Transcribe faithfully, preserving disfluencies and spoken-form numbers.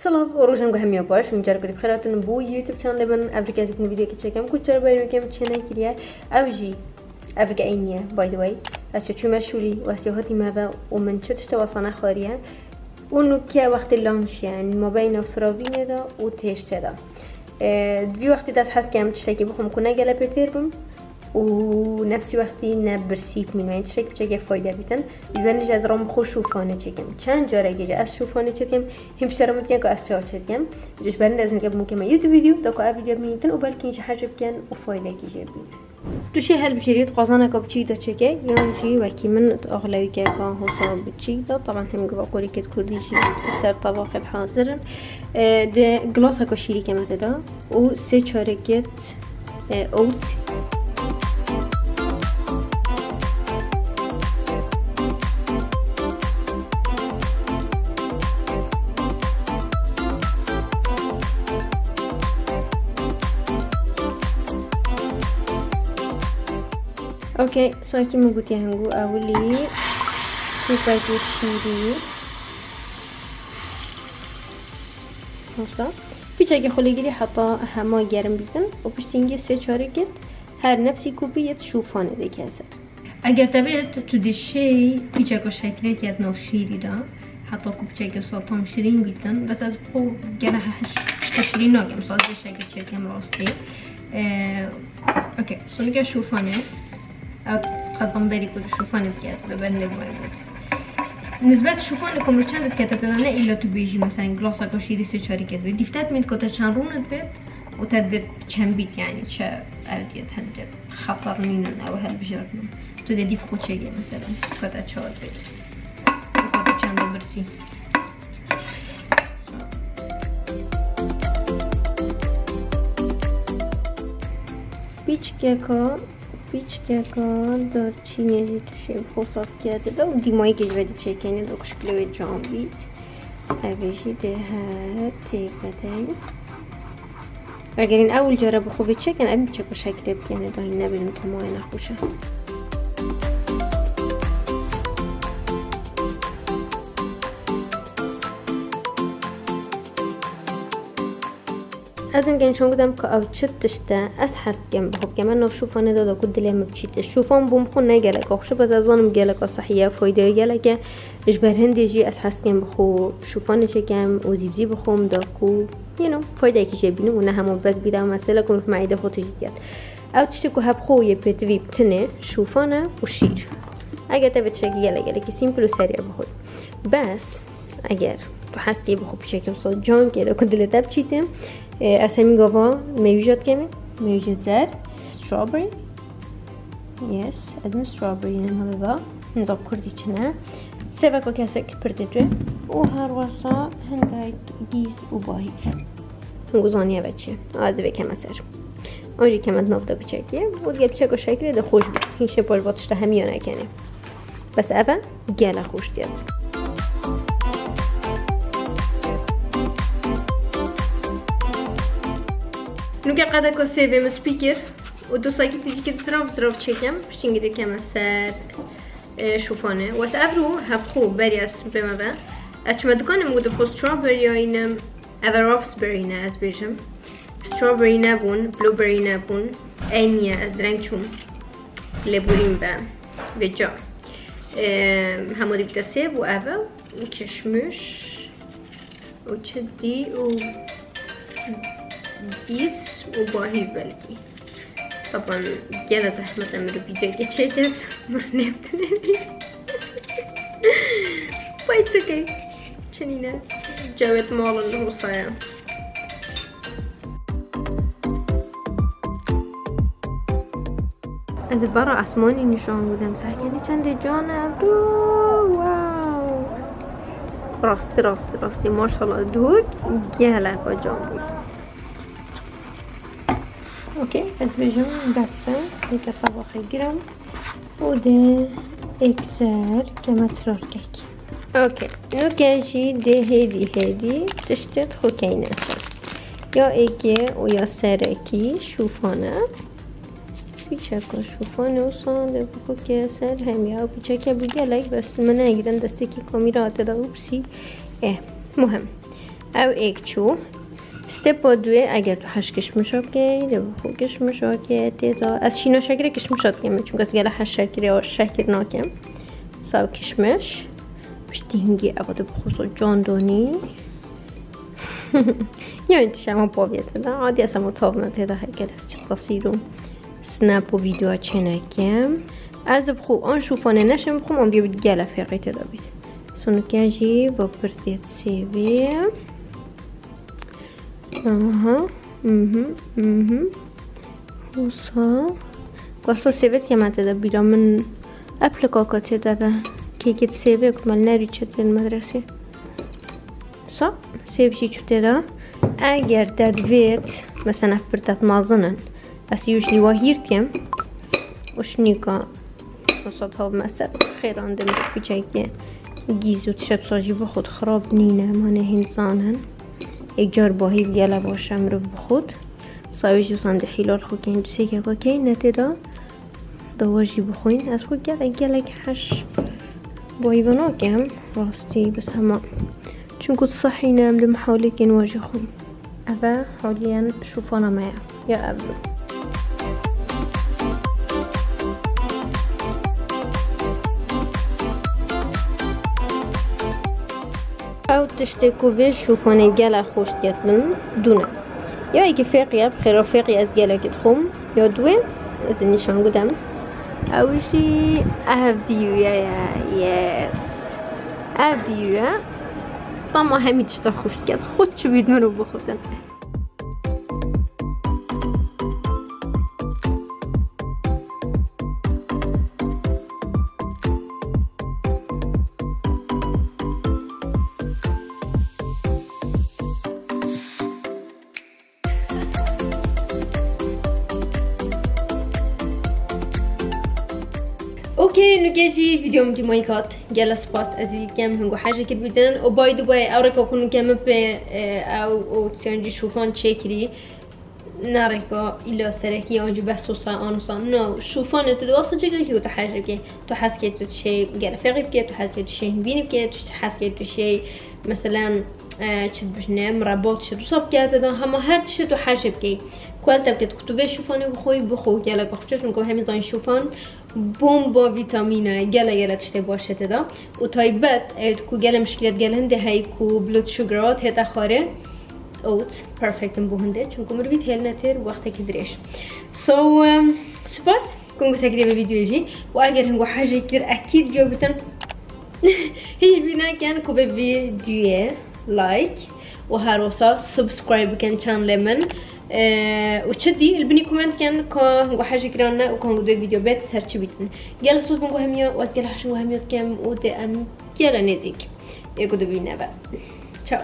Salam û rojan ku hemiya baş. Min careke dî bi xêr hatin bo YouTube channelê min. Ev dike ez yekîm vîdeoyekê çekem ku çerberî me çê nekiriye. Ev jî, ev dike ey niye, by the way. Ez çûme şûlî û ez hatîme ve û min çi tişte wesa nexwariye. Û nûke wextê lunch ye, yanî mabeyna firavînê de û têştê de. E, di vî wextî de ez hez dikim tiştekî bixwim ku ne gele pê têr bim. û nefsî wextî ne birsî bimînim, yanî tiştekî piçekê fayde bîtin. Ji ber nî jî ez ram xwe şûfanê çêkim. Çend carekê jî ez şûfanê çêdikim, hîn piştre min dikin ku ez çawa çêdikim. Ji ber nî ez nîke bimûkeme YouTube vîdeo, da ku ev vîdeo bimîtin û belkî jî hez jê bikin û faydekî jê bînin. Tu şê hilbijêrî, di qazaneka biçîk de çêke, yan jî wekî min di axlewîkeka hosa biçîk de, taban hemî giva qorîkê di kurdî jî ser tava xwe hazir in. E, di gilaseka şîrî keme tê de. û sê çarekêt, e, oats. Okey, so wekî min gotiye hingû, ewilî kûpekê şîrî. Wisa pîçekê xwe lêgirî heta hema germ bîtin û piştî hingê sê çarekêt her nefsî kûpî yêt şûfanê dike ser. Eger tevêt tu dê şêy pîçeka şekrekê yêt nav şîrî de, heta ku pîçekê wisa tam şirîn bîtin, bes ez bi xwe gele heş tişta şirîn nakim, wisa ez dê şekir çêkim rastî. Ee, okey, so nîke şûfanê. Ew qet bamberî ku şûfanê bike, bi ber nêbûye bêt. Nisbet şûfanê ku mirçend dikete te de ne îlla tu bêjî, mesela, gilaseka şîrî sê çarî ket bê. Dîfte dimît ku te çend rûnit bêt û te divêt çend bît, yanî çi ev diye te divêt xeter nînin, ew hilbijardin. Tu dê dîf xwe çêkê, mesela, ku te çar bêt. Ku te çend birsî. Pîçkeka, pîçkeka darçînê jî tu şê bi xwe saf kerdî de û dîmayîkê ji vê dî çêkenî de ku şikilê wê can bît. Ev ê jî dê her têk vedeyî. Eger hîn ewil care bi xwe vê çêkin, ev çêka şekerê bikenê de hîn nebêjim tamaya nexweş e. Ez hingên çon gudem ku ew çi tişt e, ez hez dikim bi xwe bikeme nav şûfanê de, da ku dilê min biçîte. Şûfan bo min xwe ne geleka xweş e, bes ez zanim geleka sehî ye, faydeya gelek e. Ji ber hindê jî ez hez dikim bi xwe şûfanê çêkim û zîbzî bixwim, da ku, you know, faydeyekî jê bînim û ne hema bes bîra mesela ku min meîdê xwe tijî diket. Ew tiştê ku hebxwe yê pêtivî bi tinê şûfan e û şîr. Eger te vê tiştekî gelek gelekî simple û serî bixwî. Bes eger tu hez kî bixwe pîçekî wisa can kê de ku dilê te biçîte, e, ez hemî gava mêwîja dikemê, mêwîjê zer, strawberry. Yes, ez min strawberry ne haliva. Nizam kurdî çi ne. Sêveka kesek pir didwe. Û her wesa hindek gîz û bahîv. Hingû zaniye ve çi. A, ez vê keme ser. A jî keme di nav de biçekî. Û diger biçek û şekilê de xweş bît. Hîn şê pol va tişta hemiya nekenê. Bes ev e, gelek xweş diye. Nûke qedeka sêvê min spî kir û dosakî tîzîkê zirav zirav çêkem. Piştî hingî dikeme ser, e, şûfanê. Wes ev ro hebxwe berî ez bême ve. Ez çime dikanê min ku dixwe strawberry yayînim. Ev e raspberry ne, ez bêjim. Strawberry nebûn, blueberry nebûn. Ey niye, ez direng çûm. Lêborîn be. Vêca. Em, hema dî bide sêv û ev e. Kişmiş. Û çi dî û gîz û bahîv belkî. Taban gele zehmet e, min vîdeoyekê çêket, min nêvdinê dî. But it's okay. Çi nîne. Cewêt mal in, hosa ye. Ez ê bara esmanî nîşan bidem. Serkenî çendê can e evro. Wow. Rastî, rastî, rastî. Maşallah. Dûk gelek can bû. Okey, ez bêjim bes e. Dike tava xwe girim. Û dê ekser keme tirarkek. Okey. Nûke jî dê hêdî hêdî tiştê xwe keyne ser. Ya êkê û ya serekî şûfan e. Pîçeka şûfanê wisa dê bixwe ke ser hemiya. Pîçeke bû gelek, bes min neyê gidan destekî kamîra hate de, upsî. Eh, muhim. Ew êk çû. Stepa duê, eger tu heş kişmişa bikey, dê bi xwe kişmişa ke tê de. Ez şîna şekirê kişmişa dikim, çunke ez gele heş şekirê û şekir nakim. Saw kişmiş. Piştî hingî ev de bi xwe can donî. Yani tişt hema paviyete de. Adi ez hema tav me tê de, heger ez çiqasî ro snap û video çênekim. Ez bi xwe an şûfanê neşim bi xwe, an bî gele fêqî tê de bît. Sonike jî va pir tê sêvê. Aha. Mhm. Mhm. Wisa. Wisa sêvê tê me tê de bîra min. Eplika ka tê de be. Kêkê sêvê ku me nerî çetên medresê. Sa, sêv jî çû tê de. Eger te divêt, mesela ev pir tet mezin in. Ez usually wa hîr dikim. Û şinîka wisa tav me ser xêran dim bi piçekê gîz û tişt sa jî bi xwe xirab nîne, mane hîn zanin. Ê car bahî gele baş e mirov bi xwe. Sa wê jî wisa em dê hîlal xwe kên du sê keka key ne tê de. Dawa jî bixwîn. Ez xwe gelek, gelek heş bayî ve nakim. Rastî, bes hema. Çunku sehî ne, em di miholekên we jî xwîn. Ev e holiyên şûfana me ye. Ya ev. Ew tiştê ku vê şûfanê gelek xweş diketin, dû ne. Ya yekî fêqî ye, bi xêra fêqî ez gelekî dixwim. Ya duê, ez ê nîşan gudim. Ew jî ev view ye, yes. Ev view ye. Tama hemî tişta xweş diket. Xwe çi bît mirov bixwîtin. Okey, nuke jî video min dîmayî kat. Gela spas ez vî dikem, hingo hejê kir bîtin. Û by the way, ew rêka ku nuke min pê, e, ew opsiyon jî şûfan çêkirî. Ne rêka îla serekî an jî bes sosa an wisa. No, şûfanê tu di wasa çêkirî ku tu hejê bikî. Tu hez kê tu dişê gele fêqî bikê, tu hez kê tu dişê hînbînî bikê, tu hez kê tu dişê, meselen, e, çi dibijne, mireba tişt wisa bike, te de hema her tiştê tu hejê bikey. Kualite bike, ku tu vê şûfanê bixwî, bixwe gelek xweş e, çunku hemî zanî şûfan bomba vîtamîn e, gele gele tiştê baş e tê de. Û taybet, ew ku gele mişkîlet gel hindê heye ku blood sugar tête xwarê, oats perfect in bo hindê, çunku mirov vî dihêline têr wextekî dirêj. So, um, spas. Kongo sekirê vê videoyê jî. Û eger hingo hejê kir, ekîd giyo bitin. Hîç bîr nekin ku vê videoyê like û her wisa subscribe bikin channelê min. Ee, û çi dî, li binî comment kin ku hingo hejê kiran ne û ku hingo dê video bêt ser çi bîtin. Gel sûz bingo hemiya û ez gel heşin go hemiya dikim û dê em gele nêzîk. Ê ku dibîne be. Ciao.